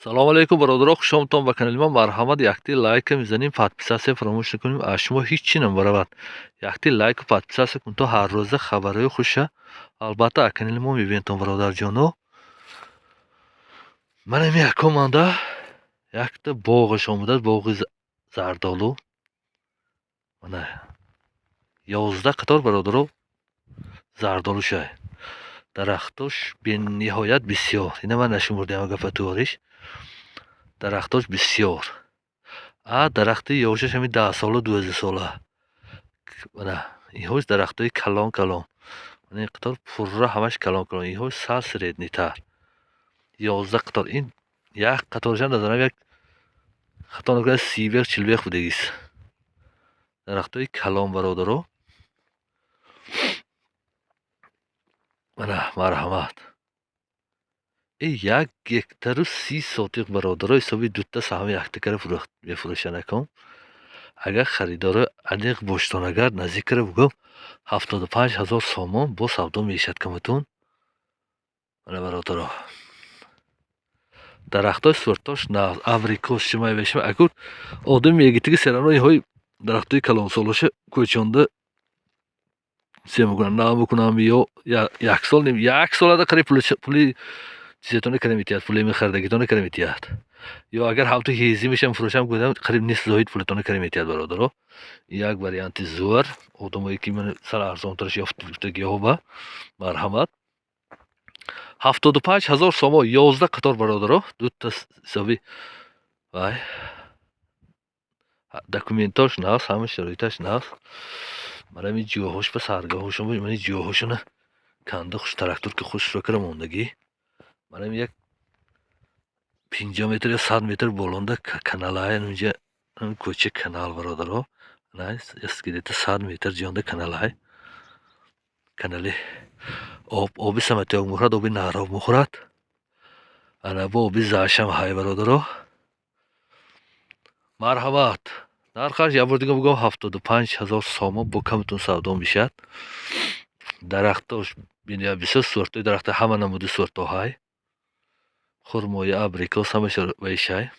Салому алейкум, бародаро, хушомадтон ба канали мо. Марҳамат, якти лайка мезанем, подписаться фаромӯш накунем. Аз шумо ҳеҷ чӣ намебаравад. Якти лайку подписаться кун, то ҳар рӯза хабарҳои хуша албатта аз канали мо мебинедтон, бародарҷоно. Ман ами якоманда якта боғаш омадааст, боғи зардолу. Мана 11 қатор, бародаро, зардолушай. Дарахтош бениҳоят бисёр. Ина ман нашумурдиам гапа тувориш. Дарахтош бисёр. А дарахти ёшаш ҳамин 10 сола, 12 сола. Мана инҳош дарахтҳои калон калон. Мана ин қатор пурра ҳамаш калон калон. Инҳош сал средний тар. 11 қатор. Ин як қаторашам назарам як хато накунам 30 бех, 40 бех будагист. Дарахтҳои калон, бародаро. Мана марҳамат. Ин 1 гектару 30 сотиқ, бародаро, ҳисоби дута саҳми яктакара мефурӯшанд акон. Агар харидорои аниқ боштон, агар наздикара бугӯм, 75 000 сомон бо савдо мешавад каматун. Мана, бародаро. Дарахтҳои сӯртош нағз, абрикос шимай мешавад. Агар одам мегирад, ки всё равно инҳои дарахтҳои калонсолаша кӯчонда се мекунам, нав мекунам ё як сол, як солада қариб пули чизетона кара метиҳад, пули мехаридагитона кара метиҳад. Ё агар ҳамту ҳезӣ мешавам фурӯшам гӯям, қариб нисф зоид пулатона кара метиҳад, бародаро. Як варианти зӯр, одамое ки сал арзонтараш ёфтагиҳо марҳамат. 75 000 сомон, 11 қатор, бародаро, дута ҳисоби вай. Документош нағз, ҳама шароиташ нағз. Мана ин ҷоҳош ба саргоҳошон, мана ин ҷоҳошона канда хуш трактор ки хушро кара мондагӣ. Мана ин як 50 метр ё 100 метр болонда каналҳай, инҷа кӯча канал, бародаро. Где-то 100 метр ҷонда каналҳай. Канали об, оби саматёк мехӯрад, оби наҳроб мехӯрад. Ана бо оби зашам ҳай, бародаро. Марҳамат. Нархаш як бор дига бигӯям, 75 000 сомон бо камтун савдо мешавад. Дарахтош бениҳоят бисёр, сӯртҳои дарахта ҳама намуди сӯртҳо ҳай. Хурмои, абрикос, ҳамаша вайшай.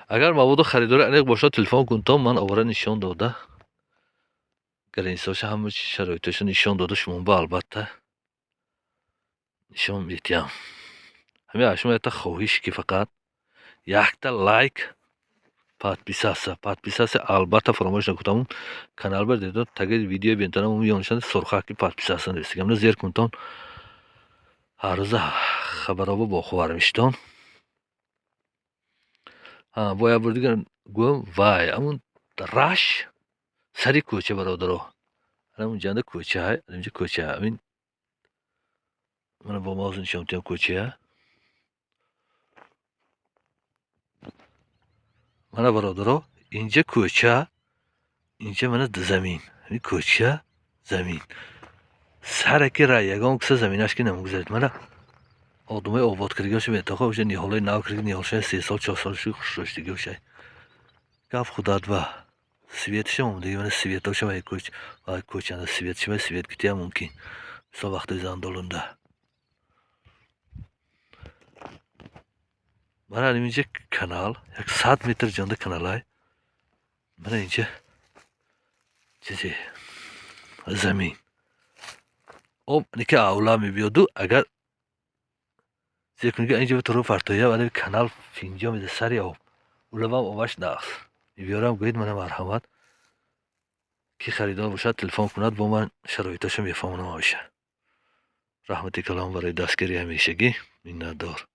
Агар мабодо харидори аниқ бошад, телефон кунтон, ман овара нишон дода, границаоша, ҳама шароитоша нишон дода, шумоба албатта нишон медиҳам. Ҳамин аз шумо якта хоҳиш, ки фақат якта лайк, подписаться, подписаться албатта фаромӯш накунед. Канал бар дедо таги видеои бентонам ёнишанда сурхаки подписаться нависагам, зер кунтон, ҳар рӯза хабарҳо бохабар мешитон. Бо як бор дигар гӯям, вай ҳамун раш сари кӯча, бародаро. Ҳамун ҷанда кӯча ҳай, инҷа кӯча. Ҳамин мана бо мавзӯ нишон медиҳам кӯчая. Мана, бародаро, инҷа кӯча, инҷа мана замин. Ҳамин кӯча, замин. Сараки рай ягон киса заминаш ки намегузарад. Мана одамои обод кардагиҳоша метоха, оша ниҳолҳои нав кардаги, ниҳолшои 3 сол, 4 сол шуд, хушроштагиҳошай. Гап худат ба светашам омадаги, мана светоша вай кӯчанда светша вай свет гитиам мумкин. Мисол вақтои зандолунда. Мана инҷа канал, як 100 метр ҷонда каналай. Мана инҷа чизе замин. Об ники авла мебиёду, агар зер кунӣ, инҷа туро партоя, вале канал финҷо меда сари об. Улавам обаш нағз. Мебиёрам, гӯед, мана марҳамат. Ки харидор бошад, телефон кунад, бо ман шароитошо мефаҳмонам ҳамеша. Раҳмати калом барои дастгирии ҳамешагӣ. Миннатдор.